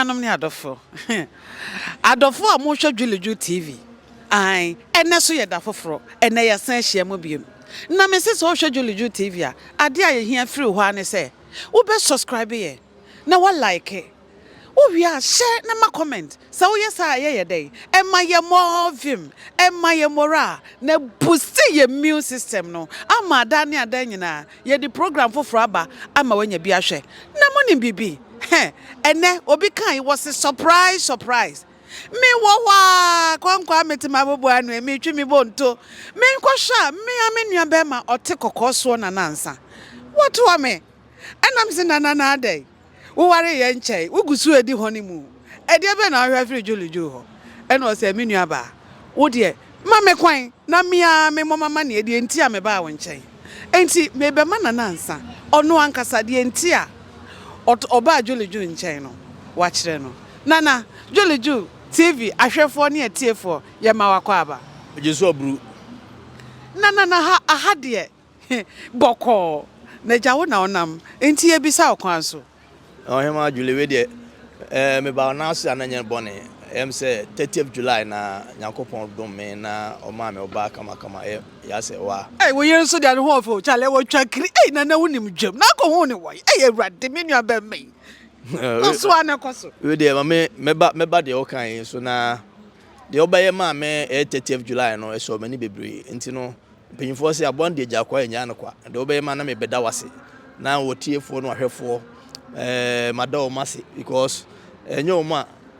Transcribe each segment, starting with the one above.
Anuanom ne adɔfo, adɔfo a mohwɛ Dwulidwu TV, ae, ɛnnɛ so yɛ da foforɔ, ɛnnɛ yɛasan ahyia mu biom. Na mese sɛ wohwɛ Dwulidwu TV a, adeɛ a yɛhia firi wo hɔ ara ne sɛ, wobɛ subscribe yɛn, na wa like. Wowie a, hyɛ na ma comment. Sɛ woyɛ saa a, ɛyɛ yɛ dɛn? Ɛma yɛ more vim, ɛma yɛ morale, na ɛboosti yɛ immune system no ama adaa ne adaa nyinaa yɛde program foforɔ aba ama woanya bi ahwɛ. Na monim biribi? Heh, ɛnnɛ obi kae, wɔse surprise surprise. Me wɔ hɔ ara, kwankwaa mete m'aboboa ano yi, metwe me bonto. Menkɔhwɛ a, me ara me nua barima ɔte kɔkɔɔ soɔ na nansa. Wɔtoa me. Ɛna mese Nana na adɛn? Wowaree yɛn nkyɛe, wogu so redi honeymoon. Ɛdeɛ bɛn na wohwɛ afiri Julie Juu hɔ? Ɛna ɔsɛ, Me nuabaa, wo deɛ, ma me kwan na me ara memmɔ m'amanneɛ deɛ nti a mebaa wo nkyɛn. Enti merebɛma Nana ansa, ɔno ankasa, deɛ nti a ɔbaa Julie Juu nkyɛn no, wakyerɛ no. Nana, Julie Juu TV ahwɛfoɔ ne atiefoɔ, yɛma wo akwaaba. Megye so aburu. Nana, na ha, aha deɛ, Bɔkɔɔ, na agya wo na ɔnam, enti yɛbisa wo kwan so. Ɔhemaa Julie wei deɛ eh, meba wo nan ase a na nyɛ bɔne. Ɛyɛ me sɛ 30th July na Nyankopɔn dom me na ɔmaa me ɔbaa kamakama ɛyɛ yasɛ wa. Ei wo yere nso deɛ ne ho ɔfɛ o kyale wɔtwa kiri ei nana wo nim dwam na akɔ hu ne wɔ ei awurade me nua bɛma yi kɔ so a na kɔ so. Wei deɛ ma me mɛba mɛba deɛ ɔka yi so na deɛ ɔbɛyɛ maa me ɛyɛ 30th July no ɛsɔ m'ani bebree nti no Mpanyimfoɔ se, Aboa no deɛ gya kwa, ɛnyaa no kwa. Deɛ wobɛyɛ ma na mebɛda wo ase. Na wɔtiefoɔ ne wahwɛfoɔ, eh, mada wɔn ase because ɛnyɛ wɔn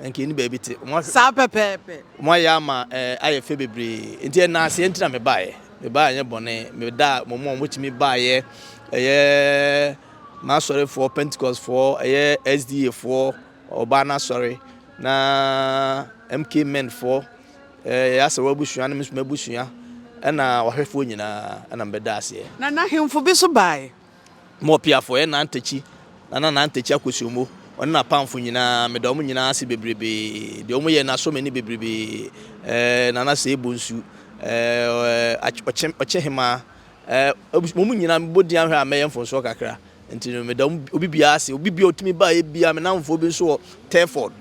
a nka ɛni baabi te. Wɔn Saa pɛpɛɛpɛ. Wɔn ayɛ ama eh, ayɛ fɛ bebree. Nti ɛna aseɛ nti na mebaeɛ. Mebaeɛ nyɛ bɔne. Meda wɔn a wɔtumi baeɛ, ɛyɛ m'asɔrefoɔ, Pentecostfoɔ, ɛyɛ SDA foɔ, ɔbaa no asɔre, na MK men foɔ. Ɛyɛ asɛ w'abusua ne me nso m'abusua ɛna w'ahwɛfoɔ nyinaa ɛna mebɛda aseɛ. Na n'ahemfo bi nso baeɛ. Ma ɔpiafoɔ yɛ Nantakyi, Nana Nantakyi Akosombo, ɔne n'apamfo nyinaa, meda wɔn nyinaa ase bebrebee. Deɛ wɔyɛ no asɔ m'ani bebrebee. Ɛɛ Nana Sɛɛ Bonsu, ɛɛ Ɔkye, Ɔkyehemaa, ɛɛ wɔn nyinaa mebɔ din ahwɛ a mɛyɛ mfomsoɔ kakra. Nti no meda obi biara ase. Obi biara otumi baeɛ biara, me namfoɔ bi nso wɔ Telford.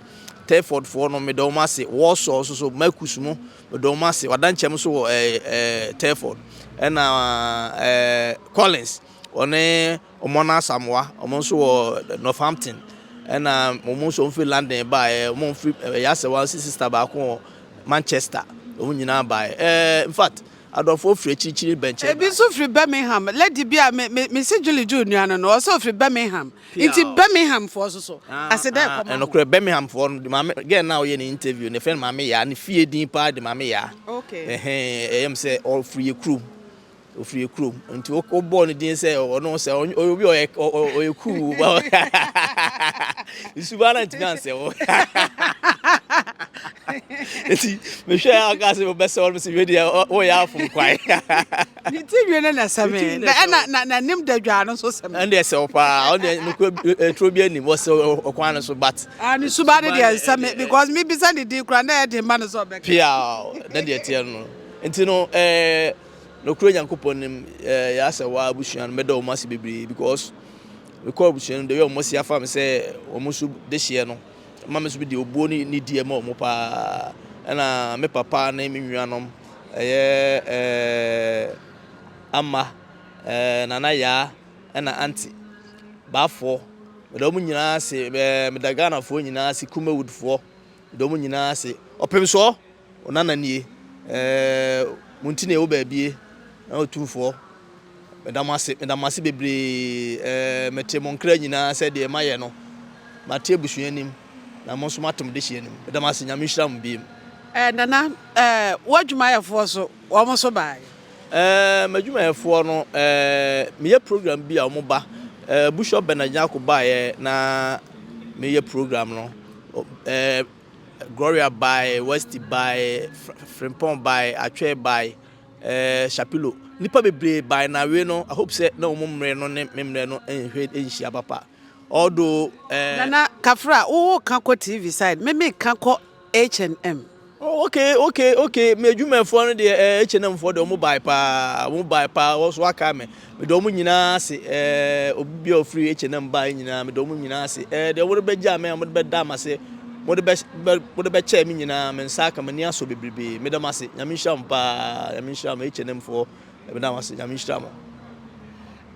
Telford foɔ no meda wɔn ase. Warsaw nso so, Marcus mo, meda wɔn ase. Wadankyɛm nso wɔ ɛɛ ɛɛ Telford. Ɛna ɛɛ Collins, ɔne Omona Asamoah, wɔn nso wɔ Northampton. Ɛna wɔn nso wɔn firi London baeɛ. Wɔn firi ɛyɛ asɛ wɔn sister baako wɔ Manchester. Wɔn nyinaa baeɛ. Ɛɛ in fact. Adɔfoɔ firi akyirikyiri bɛnkyɛn Ebi nso firi Birmingham. Lady bi a me me mese Julie Jule nua no no, ɔsɛ ɔfiri Birmingham. Nti Birmingham foɔ nso so, aseda ɛkɔ ma mo. Ɛnokorɛ Birmingham foɔ no, maame girl no a ɔyɛ ne interview no, yɛfrɛ no Maame Yaa, ne fie din paa de Maame Yaa. Okay. Ɛhɛn, ɛyɛ me sɛ ɔfiri yɛ kurom, ɔfiri yɛ kurom. Nti wobɔɔ ne din sɛ ɔno sɛ ɔyɛ obi a ɔyɛ ɔyɛ cool. Suban no antumi ansɛ wo. Nti mehwɛ a ɔka sɛ wobɛsɛ wɔn sɛ wei deɛ woyɛ afom kwan. Ne ti nwi no na ɛsɛ me na ɛna na n'anim da dwaa no nso sɛ me. Ɛnde ɛsɛ wo paa ɔno deɛ nokura eturo bi anim ɔsɛ ɔkwan no so but. Ah ne suba no deɛ ɛsɛ me because me bisa ne din koraa na ɛyɛ den ma no sɛ ɔbɛka. Pia na deɛ ɛteɛ no nti no ɛɛ nokura Nyankopɔn nim ɛɛ yɛasɛ wɔ abusua no mɛda wɔn ase bebree because mekɔ abusua no deɛ wɔn asi afa me sɛ wɔn nso dehyeɛ no. ma me nso mede obuo ne nidie ma wɔn paa. Ɛna me papa ne me nuanom ɛyɛ ɛɛ Ama, ɛɛ Nana Yaa ɛna Aunty Baafoɔ. Meda wɔn nyinaa ase. Ɛɛ meda Ghanafoɔ nyinaa ase, Kumawoodfoɔ, meda wɔn nyinaa ase. Ɔpemsoɔ, wo nana nie. Ɛɛ mo nti na yɛwɔ baabie. Na Otumfoɔ. Meda mo ase, meda mo ase bebree. Ɛɛ, mete mo nkra nyinaa sɛ deɛ mayɛ no, mate abusua anim, na mo nso moate mo dehyeɛ anim. Meda mo ase, Nyame nhyira mo biom. Ɛɛ, Nana, ɛɛ, w'adwumayɛfoɔ nso, wɔn nso baeɛ? Ɛɛ, m'adwumayɛfoɔ no, ɛɛ, meyɛ program bi a wɔn ba. Ɛɛ, Bushop Bernard Nyarko baeɛ na meyɛ program no. Ɛɛ, Gloria baeɛ, Westy baeɛ, Frimpong baeɛ, Atwɛɛ baeɛ. Eh, Shapilo, nnipa bebree bae na wei no, I hope sɛ na wɔn mmerɛ no ne me mmerɛ no nhwɛ nhyia papa. Although, eh. Nana Kafra, wo wo ka kɔ TV side, me me ka kɔ H&M. Oh, okay, okay, okay. Me adwumayɛfoɔ no deɛ, eh, H&M foɔ deɛ wɔn bae paa, wɔn bae paa, wɔn so aka me. Meda wɔn nyinaa ase, eh, obi bi a ɔfiri H&M bae nyinaa, meda wɔn nyinaa ase. Eh, deɛ wɔde bɛgya me a wɔde bɛda m'ase. mode bɛ bɛ mode bɛkyɛɛ me nyinaa me nsa aka m'ani asɔ bebrebe. Meda mo ase. Nyame nhyira mo paa. Nyame nhyira mo H&M foɔ. Meda mo ase. Nyame nhyira mo.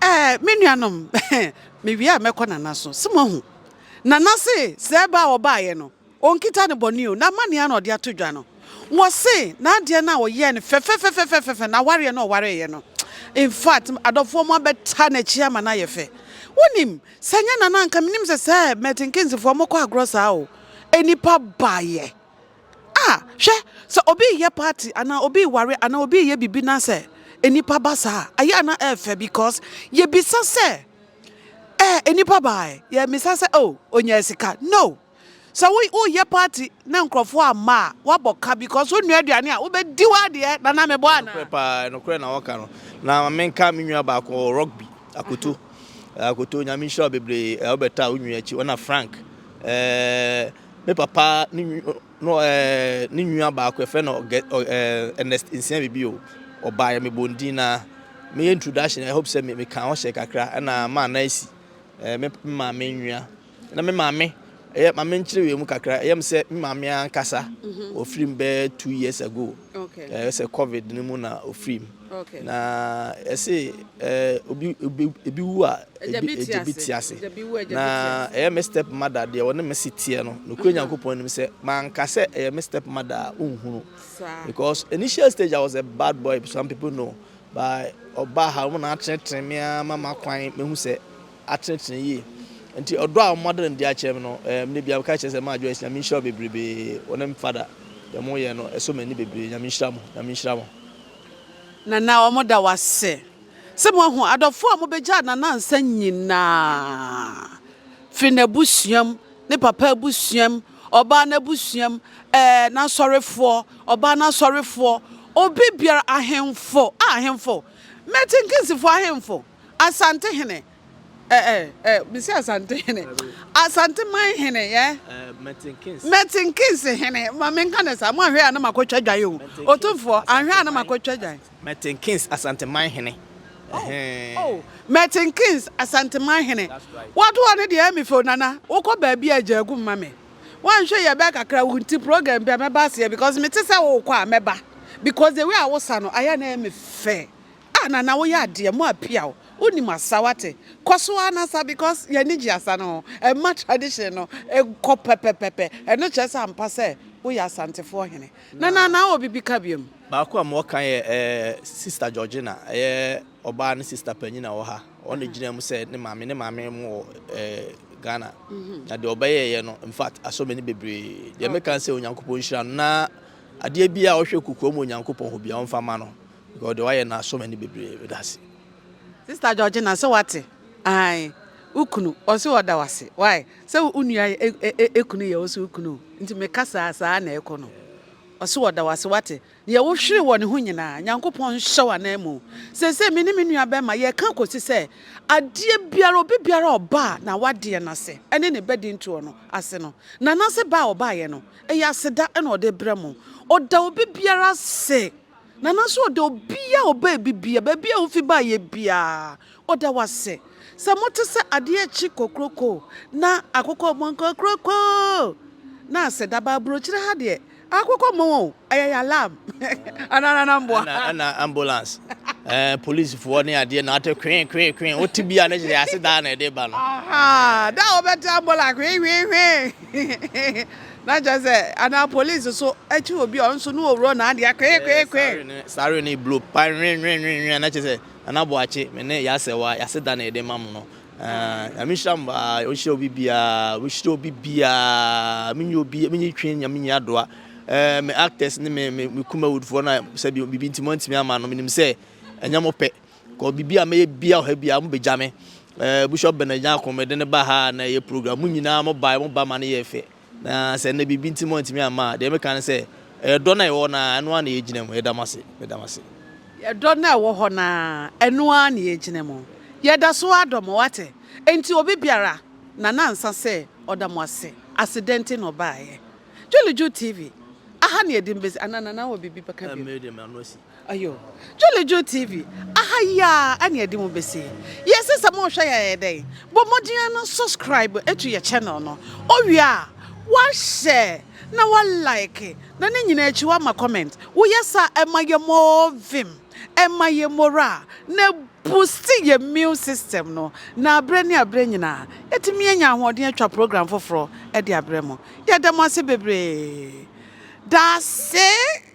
Ɛɛ me nuanom, mewie a mɛkɔ Nana so. Se moahu? Nana se sɛ ɛba a ɔbaeɛ no, ɔnkita no bɔne o, n'amanneɛ ara na ɔde ato dwa no. Wɔse n'adeɛ no a ɔyɛɛ no fɛfɛfɛfɛfɛfɛ, n'awareɛ no a ɔwareeɛ no, in fact, adɔfoɔ moabɛtaa n'akyi ama no ayɛ fɛ. Wonim, sɛ ɛnyɛ Nana a anka mennim sɛ sɛɛ Milton Keynesfoɔ mokɔ agorɔ saa o. Nnipa baeɛ. Ah, hwɛ, sɛ obi reyɛ party anaa obi reware anaa obi reyɛ biribi na sɛ nnipa ba saa a, ɛyɛ a na ɛyɛ fɛ because yɛbisa sɛ, eh, nnipa baeɛ, yɛmmisa sɛ, oh, ɔnyaa sika. No. Sɛ wo woyɛ party na nkurɔfoɔ amma a, woabɔ ka because wonua aduane a, wobɛdi w'adeɛ, Nana mebɔ anaa? Nokorɛ paa, nokorɛ na wɔka no. Na ma menka me nua baako ɔwɔ Rugby, Akoto. Akoto, Nyame nhyira wo bebree, wobɛtaa wo nua akyi. Ɔna Frank, eh, Me papa ne no ɛɛ ne nua baako yɛfrɛ no ɛɛ Ernest Nsia bibi o ɔbaeɛ mebɔ ne din na meyɛ introduction I hope sɛ me meka ho hyɛ kakra ɛna maa Nancy ɛɛ me maame nua na me maame ɛyɛ maame nkyerɛ wei mu kakra ɛyɛ me sɛ me maame ankasa ɔfiri mu bɛyɛ 2 years ago ɛɛ sɛ COVID no mu na ɔfiri mu na ɛse ɛɛ obi obi ebi wu a ebi egya bi te ase na ɛyɛ me step mother deɛ ɔne me si teɛ no nokura Nyankopɔn anim sɛ manka sɛ ɛyɛ me step mother a wonhunu because initial stage I was a bad boy, some people know, but ɔbaa ha wɔn na atenetene me ara ma makwan mehu sɛ atenetene yie nti ɔdɔ a wɔn ade no de akyerɛ me no ɛɛ mene bia meka kyerɛ sɛ maa Joyce, Nyame nhyira wo bebrebe, wɔne me father deɛ mo yɛ no ɛsɔ m'ani bebree. Nyame nhyira mo, Nyame nhyira mo. Nana, wɔn da wase sɛ moahu adɔfoɔ a mobɛgyaa Nana nsa nyinaa firi n'abusuam, ne papa abusuam, ɔbaa no abusuam, ɛɛ n'asɔrefoɔ, ɔbaa no asɔrefoɔ, obi biara, ahemfo, a ahemfo, Milton Keynesfoɔ ahemfo, Asante hene, ɛ ɛ ɛ mesi Asante hene, Asante man hene, yɛ Milton Keynes. Milton Keynes hene, ma menka ne saa, mo ahwɛ a na makɔtwa dwan o, Otumfoɔ, ahwɛ a na makɔtwa dwan. Milton Keynes Asanteman hene. Oh, oh, Milton Keynes Asanteman hene. Wato hɔ no deɛ ɛyɛ me fɛ o, Nana. Wokɔ baabi a gya agu mma me. Woanhwɛ yɛ bɛyɛ kakra wo nti program bi a mɛba aseɛ because mete sɛ wokɔ a mɛba because the way a wosa no ayɛ na ɛyɛ me fɛ. Ah, Nana, woyɛ adeɛ mo apia wo. Wonim asa wate. Kɔ so ara na sa because yɛn gye asa no ho. Ɛma tradition no kɔ pɛpɛpɛpɛ. Ɛno kyerɛ sɛ ampa sɛ woyɛ Asantefoɔ hene. Nana, na wɔ biribi ka biom? Baako a mewɔ ka yɛ Sister Georgina, ɛyɛ ɔbaa ne sister panyin a ɔwɔ ha. Ɔno na gyina mu sɛ ne maame mu wɔ Ghana. Na deɛ ɔbɛyɛɛyɛ no, in fact, asɔ m'ani bebree. Deɛ meka sɛ Onyankopɔn nhyira no na adeɛ bi a ɔhwɛ kokoa mu Onyankopɔn hɔ bia ɔmfa ma no because deɛ wayɛ no asɔ m'ani bebree. Meda ase. Sister Georgina, sɛ wate ae, wo kunu ɔse ɔda wase why sɛ wo nua ekunu yɛ wo so wo kunu nti meka saa saa na ɛkɔ no ɔse ɔda wase wate. Deɛ wohwere wɔ ne ho nyinaa, Nyankopɔn nhyɛ wo ananmu. Seesei me ne me nua bɛrima yɛreka kɔsi sɛ adeɛ biara, obi biara a ɔba a n'awadeɛ no ase ne ne badintoɔ no ase no, Nana se ba a ɔbaeɛ no, ɛyɛ aseda na ɔde brɛ mo. Ɔda obi biara ase. Nana nso ɔda obiara a ɔbaa bi biara, baabi a wofi baeɛ biara, ɔda wo ase. Sɛ mote sɛ adeɛ rekye kokroko na akokɔ mmɔn kokroko na aseda ba aburokyire ha deɛ, akokɔ mmɔn o, ɛyɛ yɛ alarm. Anaa Nana mboa? Ɛna ambulance, polisifoɔ ne adeɛ na ate kwee kwee kwee, wote bi a ne kyerɛ ase daa na ɛde ba no. Aha, da a wɔbɛte ambulance hwee hwee hwee na kyerɛ sɛ anaa police so akyi obi a ɔno nso ne owuro na adeɛ kwee kwee kwee. Sare ne blow pa nwe nwe nwe nwe na kyerɛ sɛ Nana Boakye me ne Yasɛwa yase da na ɛde ma mo no. Nyame nhyira mo paa, ɔnhyira obi biara, ɔnhyira obi biara, menyi obi, menyi twe nyame nyi adoa. Me actors ne me me me Kumawoodfoɔ na sɛ biribi nti mo antumi ama no, menim sɛ ɛnyɛ mo pɛ. Kɔ biribi a mɛyɛ bia ɔha bia mo bɛgya me. Bishop Bernard Nyarko mede ne ba ha na ɛyɛ program, mo nyinaa mo ba, mo ba ma no yɛ fɛ. Na sɛ nnɛ biribi nti mo antumi amma a, deɛ meka ne sɛ ɛyɛ dɔ no a ɛwɔ hɔ no ara, ɛno ara na yɛgyina mu. Yɛda mo ase, meda mo ase. Ɛdɔ no a ɛwɔ hɔ no ara, ɛno ara na yɛgyina mu. Yɛda so ara dɔ mo, woate? Enti obi biara, Nana Ansah sɛ ɔda mo ase. Aseda nti na ɔbaeɛ. Jolly Ju TV, aha na yɛde mbɛsi, anaa Nana wɔ biribi bɛka bio? Me deɛ m'ano asi. Ayo. Jolly Ju TV, aha yi ara na yɛde mo bɛsi. Yɛse sɛ mohwɛ yɛn a ɛyɛ dɛn? Bɔ mmɔden ara na subscribe to yɛ channel no. Owie a, Woahyɛ na wa like na ne nyinaa akyi woama comment. Woyɛ saa a ɛma yɛ more vim, ɛma yɛ morale na ɛboosti yɛ immune system no na aberɛ ne aberɛ nyinaa yɛatumi anya ahoɔden atwa program foforɔ de abrɛ mo. Yɛda mo ase bebree. Dase!